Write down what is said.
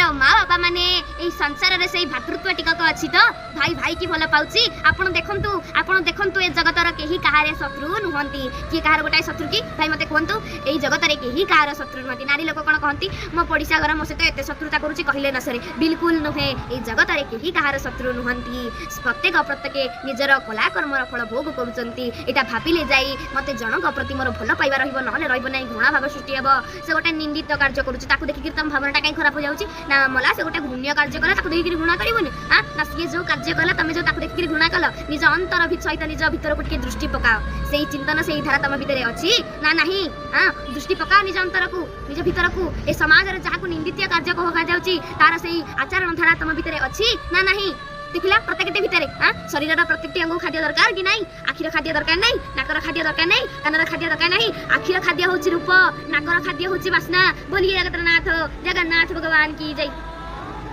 ଆମର ମା ବାପା ମାନେ, ଏଇ ସଂସାରରେ ସେଇ ଭାତୃତ୍ୱ ଟିକକ ଅଛି ତ? ଭାଇ ଭାଇ କି ଭଲ ପାଉଛି? ଆପଣ ଦେଖନ୍ତୁ, ଆପଣ ଦେଖନ୍ତୁ, ଏ ଜଗତର କେହି କାହାର ଶତ୍ରୁ ନୁହନ୍ତି। କିଏ କାହାର ଗୋଟାଏ ଶତ୍ରୁ କି? ଭାଇ, ମୋତେ କୁହନ୍ତୁ, ଏଇ ଜଗତରେ କେହି କାହାର ଶତ୍ରୁ ନୁହନ୍ତି। ନାରୀ ଲୋକ କ'ଣ କହନ୍ତି, ମୋ ପଡ଼ିଶା ଘର ମୋ ସହିତ ଏତେ ଶତ୍ରୁତା କରୁଛି, କହିଲେ ନ ସରେ। ବିଲକୁଲ ନୁହେଁ। ଏଇ ଜଗତରେ କେହି କାହାର ଶତ୍ରୁ ନୁହନ୍ତି। ପ୍ରତ୍ୟେକ ପ୍ରତ୍ୟେକ ନିଜର କଲା କର୍ମର ଫଳ ଭୋଗ କରୁଛନ୍ତି। ଏଇଟା ଭାବିଲେ ଯାଇ ମୋତେ ଜଣଙ୍କ ପ୍ରତି ମୋର ଭଲ ପାଇବା ରହିବ, ନହେଲେ ରହିବ ନାହିଁ। ଘୃଣା ଭାବ ସୃଷ୍ଟି ହେବ। ସେ ଗୋଟେ ନିନ୍ଦିତ କାର୍ଯ୍ୟ କରୁଛି, ତାକୁ ଦେଖିକିରି ତମ ଭାବନାଟା କାହିଁ ଖରାପ ହେଇଯାଉଛି? ନା ମଲା, ସେ ଗୋଟେ ଘୃଣ୍ୟ କାର୍ଯ୍ୟ କଲା, ତାକୁ ଦେଖିକିରି ଘୃଣା କରିବନି? ଆଁ, ନା ସିଏ ଯୋଉ କାର୍ଯ୍ୟ କଲା, ତମେ ଯୋଉ ତାକୁ ଦେଖିକିରି ଘୃଣା କଲ, ନିଜ ଅନ୍ତର ସହିତ ନିଜ ଭିତରକୁ ଟିକେ ଦୃଷ୍ଟି ପକାଅ। ସେଇ ଚିନ୍ତନ, ସେଇ ଧାରା ତମ ଭିତରେ ଅଛି ନା ନାହିଁ? ହଁ, ଦୃଷ୍ଟି ପକାଅ ନିଜ ଅନ୍ତରକୁ, ନିଜ ଭିତରକୁ। ଏ ସମାଜରେ ଯାହାକୁ ନିନ୍ଦିତୀୟ କାର୍ଯ୍ୟ କୁହାଯାଉଛି, ତାର ସେଇ ଆଚରଣ ଧାରା ତମ ଭିତରେ ଅଛି ନା ନାହିଁ? ଦେଖିଲା ପ୍ରତ୍ୟେକଟି ଭିତରେ। ଆଁ, ଶରୀରର ପ୍ରତ୍ୟେକଟି ଅଙ୍ଗକୁ ଖାଦ୍ୟ ଦରକାର କି ନାହିଁ? ଆଖିର ଖାଦ୍ୟ ଦରକାର ନାହିଁ? ନାକର ଖାଦ୍ୟ ଦରକାର ନାହିଁ? କାନର ଖାଦ୍ୟ ଦରକାର ନାହିଁ? ଆଖିର ଖାଦ୍ୟ ହଉଛି ରୂପ, ନାକର ଖାଦ୍ୟ ହଉଛି ବାସ୍ନା। बोलिए ଜଗତର ନାଥ ଜଗନ୍ନାଥ ଭଗବାନ କି ଜୟ।